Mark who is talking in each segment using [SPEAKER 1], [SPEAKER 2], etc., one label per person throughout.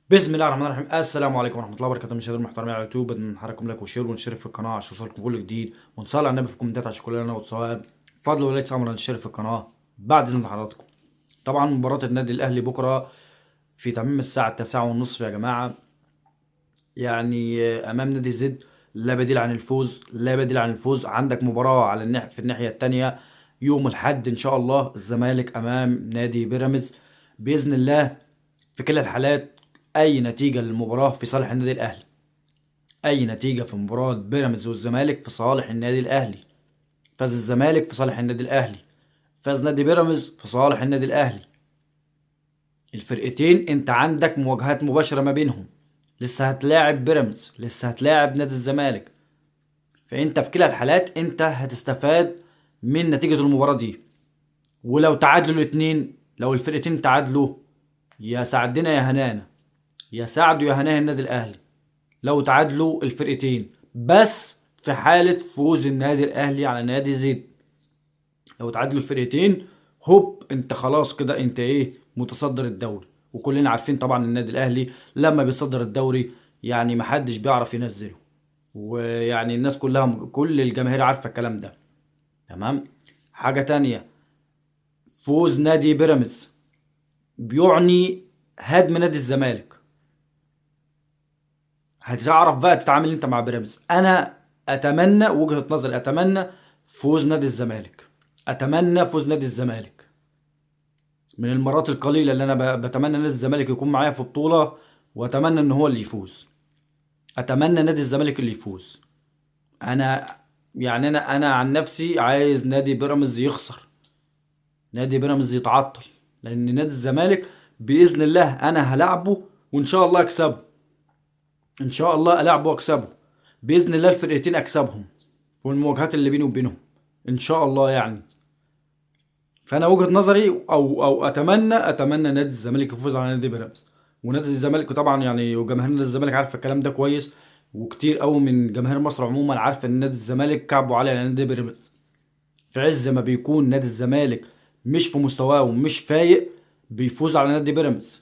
[SPEAKER 1] بسم الله الرحمن الرحيم. السلام عليكم ورحمة الله وبركاته. مشاهدينا المحترمين على اليوتيوب، بنحركم like و share ونشترك في القناة عشان يوصلكم كل جديد، ونصلي على النبي في الكومنتات عشان كلنا والصواب. فضل وليس امرا نشترك في القناة بعد اذن حضراتكم. طبعا مباراة النادي الاهلي بكره في تمام الساعة 9:30 يا جماعة، يعني امام نادي زد، لا بديل عن الفوز، لا بديل عن الفوز. عندك مباراة على في الناحية الثانية يوم الاحد ان شاء الله، الزمالك امام نادي بيراميدز باذن الله. في كلا الحالات اي نتيجة للمباراة في صالح النادي الاهلي، اي نتيجة في مباراة بيراميدز والزمالك في صالح النادي الاهلي. فاز الزمالك في صالح النادي الاهلي، فاز نادي بيراميدز في صالح النادي الاهلي. الفرقتين انت عندك مواجهات مباشرة ما بينهم، لسه هتلاعب بيراميدز، لسه هتلاعب نادي الزمالك، فانت في كلا الحالات انت هتستفاد من نتيجة المباراة دي. ولو تعادلوا الاثنين، لو الفرقتين تعادلوا، يا سعدنا يا هنانا، يا سعدوا يا هناه النادي الاهلي لو تعادلوا الفرقتين، بس في حاله فوز النادي الاهلي على نادي زد. لو تعادلوا الفرقتين هوب انت خلاص كده، انت ايه، متصدر الدوري. وكلنا عارفين طبعا النادي الاهلي لما بيتصدر الدوري يعني محدش بيعرف ينزله، ويعني الناس كلها، كل الجماهير عارفه الكلام ده، تمام. حاجة تانية، فوز نادي بيراميدز بيعني هدم نادي الزمالك. هتعرف بقى تتعامل انت مع بيراميدز. انا اتمنى، وجهة نظري، اتمنى فوز نادي الزمالك، اتمنى فوز نادي الزمالك. من المرات القليلة اللي انا بتمنى نادي الزمالك يكون معايا في بطولة، واتمنى ان هو اللي يفوز. اتمنى نادي الزمالك اللي يفوز. انا يعني انا عن نفسي عايز نادي بيراميدز يخسر، نادي بيراميدز يتعطل، لان نادي الزمالك باذن الله انا هلعبه وان شاء الله اكسبه، ان شاء الله العبه واكسبه باذن الله. الفرقتين اكسبهم في المواجهات اللي بيني وبينهم ان شاء الله يعني. فانا وجهة نظري او اتمنى نادي الزمالك يفوز على نادي بيراميدز. ونادي الزمالك طبعا يعني، وجماهير نادي الزمالك عارفه الكلام ده كويس، وكتير قوي من جماهير مصر عموما عارفه ان نادي الزمالك كعبه عالي على نادي بيراميدز. في عز ما بيكون نادي الزمالك مش في مستواه ومش فايق، بيفوز على نادي بيراميدز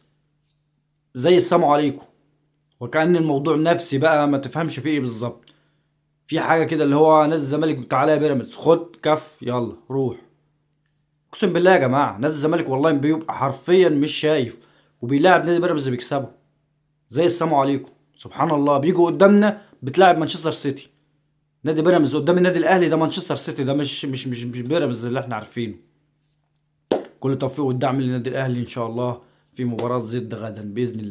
[SPEAKER 1] زي السلام عليكم، وكأن الموضوع نفسي بقى، ما تفهمش فيه ايه بالظبط. في حاجة كده اللي هو نادي الزمالك تعالى يا بيراميدز، خد كف يلا روح. اقسم بالله يا جماعة نادي الزمالك والله بيبقى حرفيا مش شايف، وبيلاعب نادي بيراميدز بيكسبه زي السلام عليكم. سبحان الله، بيجوا قدامنا بتلاعب مانشستر سيتي، نادي بيراميدز قدام النادي الاهلي ده مانشستر سيتي، ده مش مش مش مش بيراميدز اللي احنا عارفينه. كل التوفيق والدعم للنادي الاهلي ان شاء الله في مباراة زد غدا باذن الله.